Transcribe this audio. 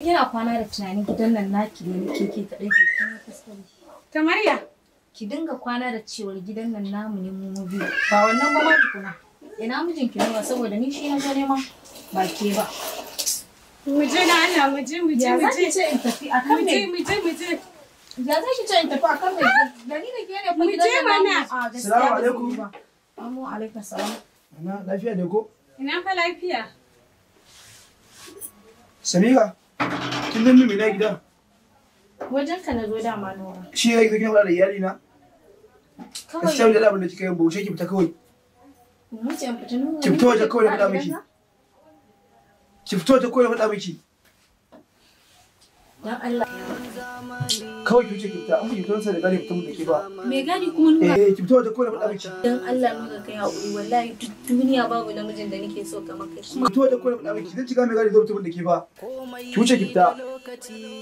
Kina kwana da tunanin gidan nan naki ne ke kaɗai ke kin kuskure. Kamar ya? Ki dinga kwana da cewar gidan nan namu ne mu biyu. Ba wannan ba ma tukuna. Ina mijinki ne ba saboda ni shi na zo nema ba ke ba. Mu je na Allah mu je mu je Ya mu za ki je. ce in tafi akan Mu je me? mu je mu je. Ya za ki ce in tafi akan me? Da ni da ke ne fa Mu gidan je nan namu. mana. A gaskiya Salamu ba zai alaikum. yi ba. Amu alaikum salam. Ana lafiya ne ko? Ina fa lafiya. Samira, kin nan mimi na gida. Wajen ka na zo dama Nura. Shi ya kina faɗa da iyali na. Kawai Gaskiya da abin da kika yi baushe ki fita kawai. mu ce in fita Nura. Ki fito waje kawai na faɗa miki. Ki fito waje kawai na faɗa miki. Dan Allah. Kawai ki wuce ki fita. An ki fito sai da gari fita mun da ke ba. Me gadi kuma Nura. Eh, ki fito waje kawai na faɗa miki. Dan Allah Nura kai haƙuri wallahi duk duniya babu namijin da nake so kamar kai. Ki fito waje kawai na faɗa miki. Zan cika mai gari zo fita mun da ke ba. Ki wuce ki fita.